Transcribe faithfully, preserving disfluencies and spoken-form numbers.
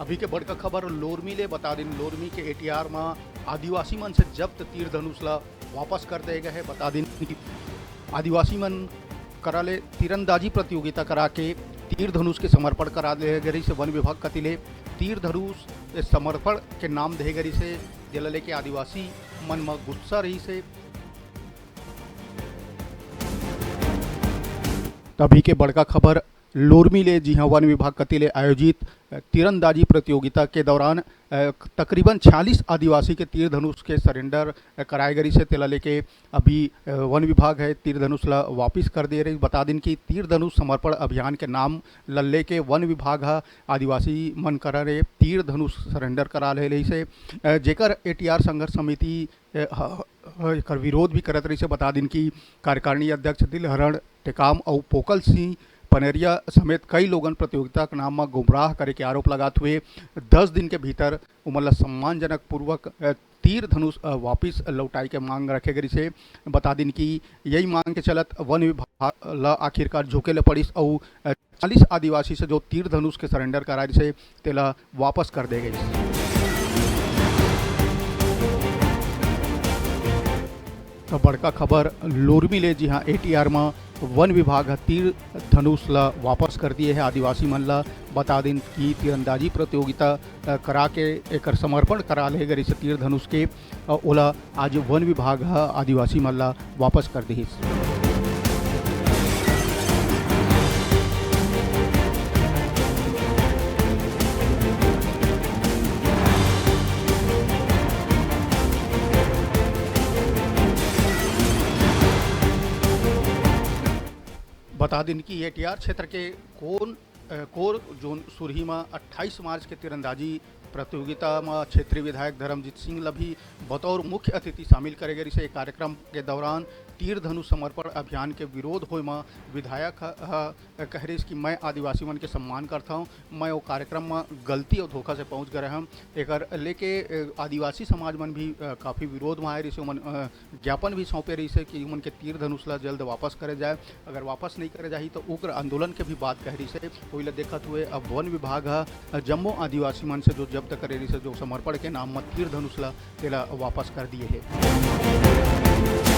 अभी के बड़का खबर लोरमी ले। बता दिन, लोरमी के एटीआर म आदिवासी मन से जब्त तीर धनुष ला वापस कर दे गए हे। बता दिन कि आदिवासी मन करा ले तीरंदाजी प्रतियोगिता करा के तीर धनुष के समर्पण करा दे गए रहिस हे। वन विभाग कति ले तीर धनुष समर्पण के नाम दे गए रहिस हे, जेला लेके आदिवासी मन म गुस्सा रहिस हे। तभी के बड़का खबर लोरमी ले, जिहां वन विभाग कति ले आयोजित, अ, तीरंदाजी प्रतियोगिता के दौरान, अ, तकरीबन छियालीस आदिवासी के तीर धनुष के सरेंडर, अ, कराए गए रहिस हे, तेला लेके अभी, अ, वन विभाग हे तीर धनुष ला वापिस कर दे रहिस। बता दिन कि तीर धनुष समर्पण अभियान के नाम ल लेके वन विभाग ह आदिवासी मन करा ले तीर धनुष सरेंडर करा ले रहिस हे, अ, जेकर एटीआर संघर्ष समिति, अ, ह-, ह-, एकर विरोध भी करत रहिस हे। बता दिन कि कार्यकारिणी अध्यक्ष दिलहरण टेकाम अउ पोकल सिंह पनेरिया समेत कई लोगन प्रतियोगिता के नाम म गुमराह करे के आरोप लगात हुए दस दिन के भीतर उमन ला सम्मानजनक पूर्वक, अ, तीर धनुष, अ, वापिस लौटाए के मांग रखे गए रहिस हे। बता दिन कि यही मांग के चलत वन विभाग ला आखिरकार झुके ले पड़िस अउ, अ, चालीस आदिवासी से जो तीर धनुष के सरेंडर कराए रहिस हे, तेला वापस कर दे गइस। तो बड़का खबर लोरमी ले, जिहां एटीआर म वन विभाग ह तीर धनुष ला वापस कर दिए हे आदिवासी मन ला। बता दिन कि तीरंदाजी प्रतियोगिता, अ, करा के एकर समर्पण करा ले गए रहिस हे तीर धनुष के, अ, ओला आज वन विभाग ह आदिवासी मन ला वापस कर दिहिस। बता दिन कि एटीआर क्षेत्र के कोन, अ, कोर जोन सुरही म अट्ठाईस मार्च के तीरंदाजी प्रतियोगिता म क्षेत्रीय विधायक धर्मजीत सिंह ल भी बतौर मुख्य अतिथि शामिल करे गए रिहिस। ए कार्यक्रम के दौरान तीर धनुष समर्पण अभियान के विरोध होए म विधायक ह, ह कहे रिहिस कि मैं आदिवासी मन के सम्मान करथौं, मैं ओ कार्यक्रम म गलती अउ धोखा से पहुंच गए रहम। एकर लेके, अ, आदिवासी समाज मन भी, अ, काफी विरोध म आए रिहिस। ओमन, अ, ज्ञापन भी सौंपे रिहिस हे कि उमन के तीर धनुष ला जल्द वापस करे जाए। अगर वापस नहीं करे जाही, तो उग्र आंदोलन के भी बात कहे रिहिस हे। ओही ला देखत हुए अब वन विभाग ह जम्मो आदिवासी मन से जो जब्त करे रिहिस हे, जो समर्पण के नाम म तीर धनुष ला, तेला वापस कर दिए हे।